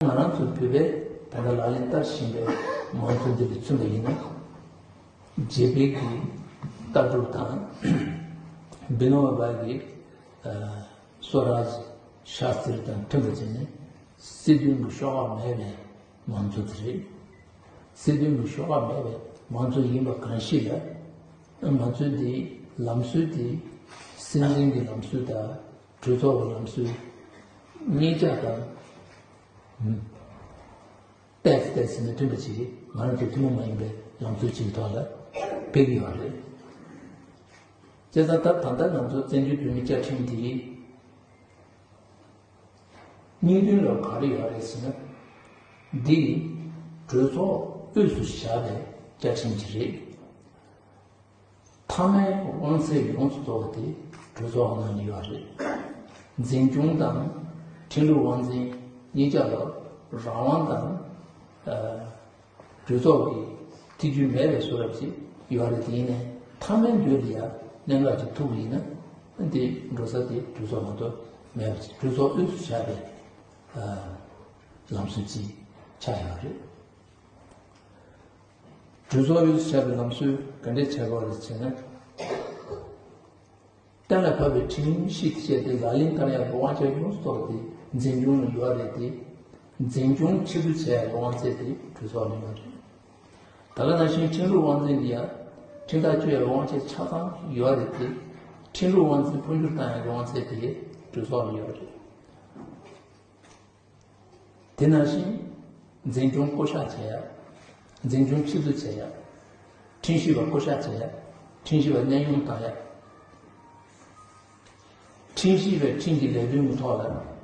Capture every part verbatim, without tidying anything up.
ང་རང་ཚོ་བོད་པའི་ད་ལྟ་ལག་ལེན་བསྟར་བཞིན་པའི་མང་གཙོ་འདི་ལ་མཚོན་པ་ཡིན་ན། རྒྱ་བལ་གྱི་ལྟ་གྲུབ་དང་། བི་ནོ་བ་གི་སོ་ར་ཇི་ཤཱ་སྟྲི་དང་མཐུན་པ་བྱས་ནས་སྲིད་དོན་གྱི་ཤོག་ཁག་མེད་པའི་མང་གཙོ་དེ་རེད། སྲིད་དོན་གྱི་ཤོག་ཁག་མེད་པའི་མང་གཙོ་ཡིན་པ་གང་ཞིག་ལ། མང་གཙོ་འདིའི་ལམ་སྲོལ་དེ་སྲིད་འཛིན་གྱི་ལམ་སྲོལ་དང་གྲོས་ཚོགས་ཀྱི་ལམ་སྲོལ་གཉིས་ཆ་དང་། ཏོག་ཙམ་ཏོག་ཙམ་མི་མཐུན་པ་ཅིག་ང་རང་ཚོ་ཐུན་མོང་མ་ཡིན་པའི་ལམ་སྲོལ་ཅིག་ཐོག་ལ་ཕེབས་ཀྱི་ཡོད་རེད། བྱས་ཙང་ད་ད་ལྟ་ང་ཚོ་བཙན་བྱོལ་བོད་མིའི་བཅའ་ཁྲིམས་དེ་སྙིང་དོན་ལ་ག་རེ་ཡོད་རེད་ཟེར་ན། འདི་གྲོས་ཚོགས་དབུས་སུ་བཞག་པའི་བཅའ་ཁྲིམས་ཅིག་རེད། མཐའ་མའི་དབང་ཚད་ཡོངས་སུ་རྫོགས་པ་དེ་གྲོས་ཚོགས་ནང་ལ་ཡོད་རེད། འཛིན་སྐྱོང་དང་ཁྲིམས་ལུགས་དབང་འཛིན་གཉིས་ཆ་ལ་རང་དབང་དང་། ཨ། གྲོས་ཚོགས་ཀྱི་ཐེ་ཇུས་མེད་པའི་བཟོ་འདྲ་ཅིག་ཡོད་རེད། དེ་ཡིན་ནའི་མཐའ་མའི་མདུན་ལ་ཡང་གནད་འགག་ཅིག་ཐུག་པ་ཡིན་ན། དེ་འགྲོ་ས་དེ་གྲོས་ཚོགས་མ་གཏོགས་མེད་པ་ཅིག་གྲོས་ཚོགས་དབུས་སུ་བཞག་པའི་ཨ་ལམ་སྲོལ་ཅིག་ཆགས་ཡོད་རེད། གྲོས་ཚོགས་དབུས་སུ་བཞག་པའི་ལམ་སྲོལ་ག་འདྲས་བྱས་པ་རེད་ཟེར་ན། གཏན་ལ་ཕབ་པའི་ཁྲིམས་གཞི་དེ་བྱས་ཏེ་ལག་ལེན་བསྟར་ཡག་གི་དབང་ཆ་ཡོངས་སུ་རྫོགས་པ་དེ་འཛིན་སྐྱོང་ལ་ཡོད་རེད་དེ། འཛིན་སྐྱོང་ཕྱིར་བསྡུ་བྱེད་ཡག་གི་དབང་ཚད་དེ་གྲོས་ཚོགས་ལ་ཡོད་རེད། ད་ག་ནང་བཞིན་ཁྲིམས་ལུགས་དབང་འཛིན་འདི་ཡང་ཁྲིམས་ཐག་གཅོད་ཡག་གི་དབང་ཆ་ཆ་ཚང་ཡོད་རེད་དེ། ཁྲིམས་ལུགས་དབང་འཛིན་འཕོ་འགྱུར་བཏང་ཡག་གི་དབང་ཚད་དེ་གྲོས་ཚོགས་ལ་ཡོད་རེད། དེ་ནང་བཞིན་འཛིན་སྐྱོང་བསྐོ་གཞག་བྱེད་ཡག་འཛིན་སྐྱོང་ཕྱིར་བསྡུ་བྱེད་ཡག་ཁྲིམས་ཞིབ་པ་བསྐོ་གཞག་བྱེད་ཡག་ཁྲིམས་ཞིབ་པ་གནས་དབྱུང་བཏང་ཡག་ཁྲིམས་ཞིབ་པའི་ཁྲིམས་ཀྱི་ལས་དོན་གྱི་ཐོག་ལ་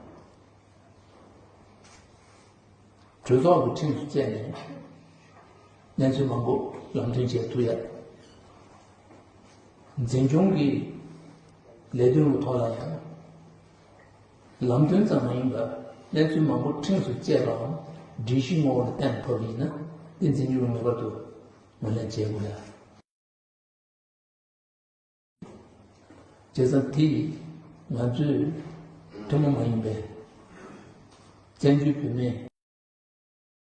གྲོས་ཚོགས་ཀྱི་ཁྲིམས་སུ་བཅད་ནས་གནས་ཚུལ་མང་པོ་ལམ་སྟོན་བྱེད་ཐུབ་ཡག་འཛིན་སྐྱོང་གི་ལས་དོན་གྱི་ཐོག་ལ་ཡང་། ལམ་སྟོན་ཙམ་མ་ཡིན་པར་གནས་ཚུལ་མང་པོ་ཁྲིམས་སུ་བཅད་པའམ་སྒྲིག་གཞི་ངོ་བོ་ལ་གཏན་ལ་ཕབ་པ་ཡིན་ན། དེ་འཛིན་སྐྱོང་ངེས་པར་དུ་ངོས་ལེན་བྱེད་དགོས་ཡ། བྱས་ཙང་དེ་ང་ཚོས་ཐུན་མོང་མ་ཡིན་པའི་བཙན་བྱོལ་བོད་མིའི་